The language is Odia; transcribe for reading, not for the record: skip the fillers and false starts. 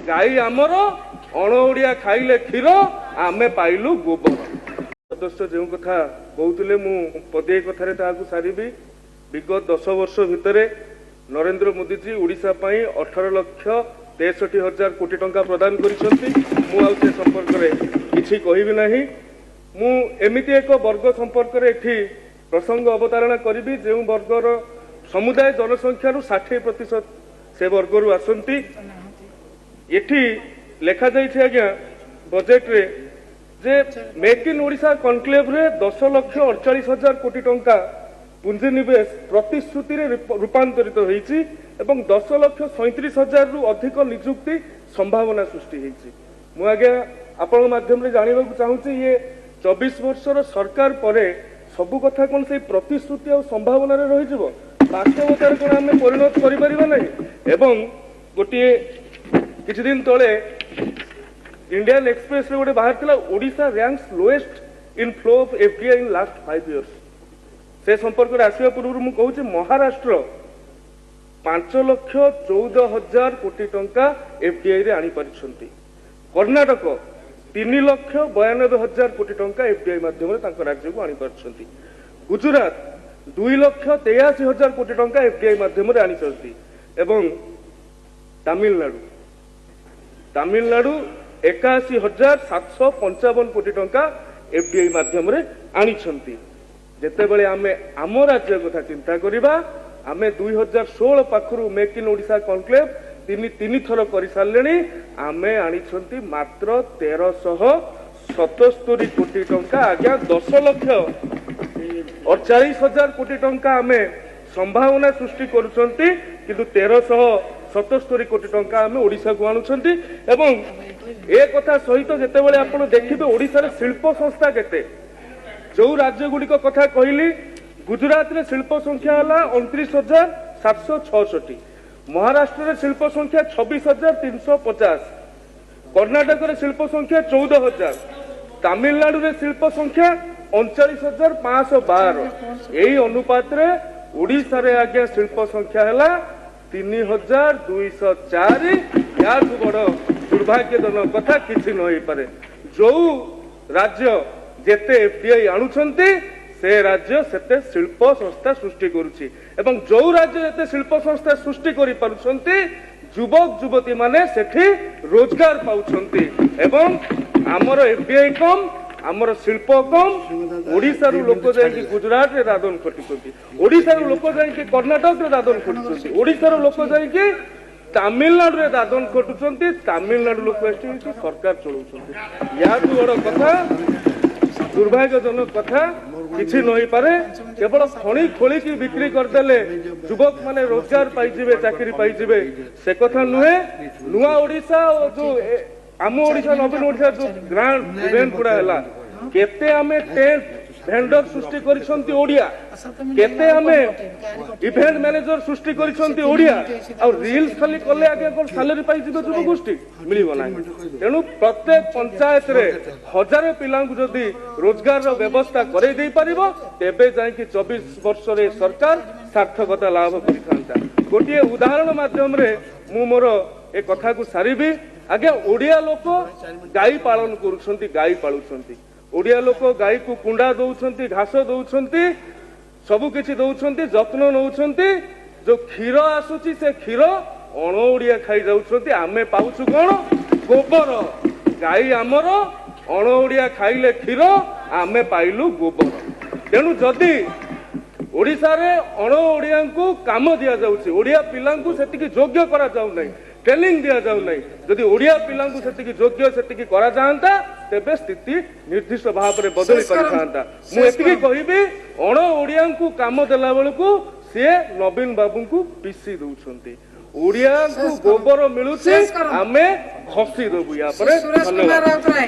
ଗାଈ ଆମର, ଅଣ ଓଡ଼ିଆ ଖାଇଲେ କ୍ଷୀର, ଆମେ ପାଇଲୁ ଗୋବର। ସଦସ୍ୟ ଯେଉଁ କଥା କହୁଥିଲେ, ମୁଁ ପଦିଏ କଥାରେ ତାହାକୁ ସାରିବି। ବିଗତ 10 ବର୍ଷ ଭିତରେ ନରେନ୍ଦ୍ର ମୋଦିଜୀ ଓଡ଼ିଶା ପାଇଁ 18,63,000 କୋଟି ଟଙ୍କା ପ୍ରଦାନ କରିଛନ୍ତି। ମୁଁ ଆଉ ସେ ସମ୍ପର୍କରେ କିଛି କହିବି ନାହିଁ। ମୁଁ ଏମିତି ଏକ ବର୍ଗ ସମ୍ପର୍କରେ ଏଠି ପ୍ରସଙ୍ଗ ଅବତାରଣା କରିବି, ଯେଉଁ ବର୍ଗର ସମୁଦାୟ ଜନସଂଖ୍ୟାରୁ 60% ସେ ବର୍ଗରୁ ଆସନ୍ତି। ଏଠି ଲେଖାଯାଇଛି ଆଜ୍ଞା ବଜେଟରେ ଯେ ମେକ୍ ଇନ୍ ଓଡ଼ିଶା କନକ୍ଲେଭରେ 10,48,000 କୋଟି ଟଙ୍କା ପୁଞ୍ଜିନିବେଶ ପ୍ରତିଶ୍ରୁତିରେ ରୂପାନ୍ତରିତ ହୋଇଛି ଏବଂ 10,37,000ରୁ ଅଧିକ ନିଯୁକ୍ତି ସମ୍ଭାବନା ସୃଷ୍ଟି ହେଇଛି। ମୁଁ ଆଜ୍ଞା ଆପଣଙ୍କ ମାଧ୍ୟମରେ ଜାଣିବାକୁ ଚାହୁଁଛି, ଇଏ 24 ବର୍ଷର ସରକାର ପରେ ସବୁ କଥା କଣ ସେଇ ପ୍ରତିଶ୍ରୁତି ଆଉ ସମ୍ଭାବନାରେ ରହିଯିବ? ବାସ୍ତବତାରେ କଣ ଆମେ ପରିଣତ କରିପାରିବା ନାହିଁ? ଏବଂ ଗୋଟିଏ କିଛି ଦିନ ତଳେ ଇଣ୍ଡିଆନ ଏକ୍ସପ୍ରେସରେ ଗୋଟେ ବାହାରିଥିଲା, "Odisha ranks lowest in flow of FDI in last 5 years." ସେ ସମ୍ପର୍କରେ ଆସିବା ପୂର୍ବରୁ ମୁଁ କହୁଛି, ମହାରାଷ୍ଟ୍ର 5,14,000 କୋଟି ଟଙ୍କା ଏଫଡିଆଇ ରେ ଆଣିପାରିଛନ୍ତି। କର୍ଣ୍ଣାଟକ 3,92,000 କୋଟି ଟଙ୍କା ଏଫଡିଆଇ ମାଧ୍ୟମରେ ତାଙ୍କ ରାଜ୍ୟକୁ ଆଣିପାରିଛନ୍ତି। ଗୁଜୁରାଟ 2,83,000 କୋଟି ଟଙ୍କା ଏଫଡିଆଇ ମାଧ୍ୟମରେ ଆଣିଛନ୍ତି ଏବଂ ତାମିଲନାଡୁ 81,755 କୋଟି ଟଙ୍କା ଏଫଡିଆଇ ମାଧ୍ୟମରେ ଆଣିଛନ୍ତି। ଯେତେବେଳେ ଆମେ ଆମ ରାଜ୍ୟ କଥା ଚିନ୍ତା କରିବା, ଆମେ 2016 ପାଖରୁ ମେକ୍ ଇନ୍ ଓଡ଼ିଶା କନକ୍ଲେଭ ତିନି ତିନି ଥର କରିସାରିଲେଣି। ଆମେ ଆଣିଛନ୍ତି ମାତ୍ର 1377 କୋଟି ଟଙ୍କା। ଆଜ୍ଞା, 10,48,000 କୋଟି ଟଙ୍କା ଆମେ ସମ୍ଭାବନା ସୃଷ୍ଟି କରୁଛନ୍ତି, କିନ୍ତୁ 1377 କୋଟି ଟଙ୍କା ଆମେ ଓଡ଼ିଶାକୁ ଆଣୁଛନ୍ତି। ଏବଂ ଏ କଥା ସହିତ ଯେତେବେଳେ ଆପଣ ଦେଖିବେ ଓଡ଼ିଶାରେ ଶିଳ୍ପ ସଂସ୍ଥା କେତେ, ଯୋଉ ରାଜ୍ୟ ଗୁଡ଼ିକ କଥା କହିଲି, ଗୁଜୁରାଟରେ ଶିଳ୍ପ ସଂଖ୍ୟା ହେଲା 29,766, ମହାରାଷ୍ଟ୍ରରେ ଶିଳ୍ପ ସଂଖ୍ୟା 26,350, କର୍ଣ୍ଣାଟକରେ ଶିଳ୍ପ ସଂଖ୍ୟା 14,000, ତାମିଲନାଡୁରେ ଶିଳ୍ପ ସଂଖ୍ୟା 39,512। ଏଇ ଅନୁପାତରେ ଓଡ଼ିଶାରେ ଆଜ୍ଞା ଶିଳ୍ପ ସଂଖ୍ୟା ହେଲା 3204। ୟାଠୁ ବଡ ଦୁର୍ଭାଗ୍ୟଜନକ କଥା କିଛି ନ ହେଇପାରେ। ଯୋଉ ରାଜ୍ୟ ଯେତେ ଏଫଡିଆଇ ଆଣୁଛନ୍ତି, ସେ ରାଜ୍ୟ ସେତେ ଶିଳ୍ପ ସଂସ୍ଥା ସୃଷ୍ଟି କରୁଛି ଏବଂ ଯୋଉ ରାଜ୍ୟ ଯେତେ ଶିଳ୍ପ ସଂସ୍ଥା ସୃଷ୍ଟି କରିପାରୁଛନ୍ତି, ଯୁବକ ଯୁବତୀ ମାନେ ସେଠି ରୋଜଗାର ପାଉଛନ୍ତି। ଏବଂ ଆମର ଏଫଡିଆଇ କମ, ଆମର ଶିଳ୍ପ କମ। ଓଡ଼ିଶାରୁ ଲୋକ ଯାଇକି ଗୁଜୁରାଟରେ ଦାଦନ ଖଟୁଛନ୍ତି, ଓଡ଼ିଶାରୁ ଲୋକ ଯାଇକି କର୍ଣ୍ଣାଟକରେ ଦାଦନ ଖଟୁଛନ୍ତି, ଓଡ଼ିଶାରୁ ଲୋକ ଯାଇକି ତାମିଲନାଡୁରେ ଦାଦନ ଖଟୁଛନ୍ତି। ତାମିଲନାଡୁ ଲୋକ ଏଠି ସରକାର ଚଳଉଛନ୍ତି। ୟାଠୁ ବଡ କଥା, ଦୁର୍ଭାଗ୍ୟଜନକ କଥା କିଛି ନ ହେଇପାରେ। କେବଳ ଖଣି ଖୋଳିକି ବିକ୍ରି କରିଦେଲେ ଯୁବକ ମାନେ ରୋଜଗାର ପାଇଯିବେ, ଚାକିରି ପାଇଯିବେ, ସେ କଥା ନୁହେଁ। ନୂଆ ଓଡ଼ିଶା ଓ ଯୋଉ ଆମ ଓଡ଼ିଶା ନବୀନ ଓଡ଼ିଶା ଯୋଉ ଗ୍ରାଣ୍ଡ ଇଭେଣ୍ଟ ଗୁଡା ହେଲା, କେତେ ଆମେ ଟେଣ୍ଟ ଭେଣ୍ଡର ସୃଷ୍ଟି କରିଛନ୍ତି ଓଡ଼ିଆ, କେତେ ଆମେ ଇଭେଣ୍ଟ ମ୍ୟାନେଜର ସୃଷ୍ଟି କରିଛନ୍ତି ଓଡ଼ିଆ। ଆଉ ରିଲ୍ସ ଖାଲି କଲେ ଆଜ୍ଞା କଣ ସାଲେରୀ ପାଇଯିବେ ଯୁବଗୋଷ୍ଠୀ? ମିଳିବ ନାହିଁ। ତେଣୁ ପ୍ରତ୍ୟେକ ପଞ୍ଚାୟତରେ ହଜାରେ ପିଲାଙ୍କୁ ଯଦି ରୋଜଗାରର ବ୍ୟବସ୍ଥା କରେଇ ଦେଇପାରିବ, ତେବେ ଯାଇକି 24 ବର୍ଷରେ ସରକାର ସାର୍ଥକତା ଲାଭ କରିଥାନ୍ତା। ଗୋଟିଏ ଉଦାହରଣ ମାଧ୍ୟମରେ ମୁଁ ମୋର ଏ କଥାକୁ ସାରିବି। ଆଜ୍ଞା, ଓଡ଼ିଆ ଲୋକ ଗାଈ ପାଳନ କରୁଛନ୍ତି, ଗାଈ ପାଳୁଛନ୍ତି। ଓଡ଼ିଆ ଲୋକ ଗାଈକୁ କୁଣ୍ଡା ଦଉଛନ୍ତି, ଘାସ ଦଉଛନ୍ତି, ସବୁ କିଛି ଦଉଛନ୍ତି, ଯତ୍ନ ନଉଛନ୍ତି। ଯୋଉ କ୍ଷୀର ଆସୁଛି, ସେ କ୍ଷୀର ଅଣ ଓଡ଼ିଆ ଖାଇ ଯାଉଛନ୍ତି। ଆମେ ପାଉଛୁ କଣ? ଗୋବର। ଗାଈ ଆମର, ଅଣ ଓଡ଼ିଆ ଖାଇଲେ କ୍ଷୀର, ଆମେ ପାଇଲୁ ଗୋବର। ତେଣୁ ଯଦି ଓଡ଼ିଶାରେ ଅଣ ଓଡ଼ିଆଙ୍କୁ କାମ ଦିଆଯାଉଛି, ଓଡ଼ିଆ ପିଲାଙ୍କୁ ସେତିକି ଯୋଗ୍ୟ କରାଯାଉ ନାହିଁ, ଟ୍ରେନିଂ ଦିଆଯାଉ ନାହିଁ। ଯଦି ଓଡ଼ିଆ ପିଲାଙ୍କୁ ସେତିକି ଯୋଗ୍ୟ ସେତିକି କରାଯାଆନ୍ତା, ତେବେ ସ୍ଥିତି ନିର୍ଦ୍ଦିଷ୍ଟ ଭାବରେ ବଦଳି ଶେଷ କରନ୍ତୁ। ପାରିଥାନ୍ତା। ମୁଁ ଶେଷ ଏତିକି କରନ୍ତୁ। କହିବି, ଅଣ ଓଡ଼ିଆଙ୍କୁ କାମ ଦେଲା ବେଳକୁ ସିଏ ନବୀନ ବାବୁଙ୍କୁ ପିସି ଦଉଛନ୍ତି। ଓଡ଼ିଆଙ୍କୁ ଶେଷ କରନ୍ତୁ। ଗୋବର ମିଳୁଛି, ଶେଷ କରନ୍ତୁ। ଆମେ ଘଷି ଦବୁ ୟା ପରେ। ସୁରେଶ କୁମାର ଧନ୍ୟବାଦ। ରାଉତରାୟ।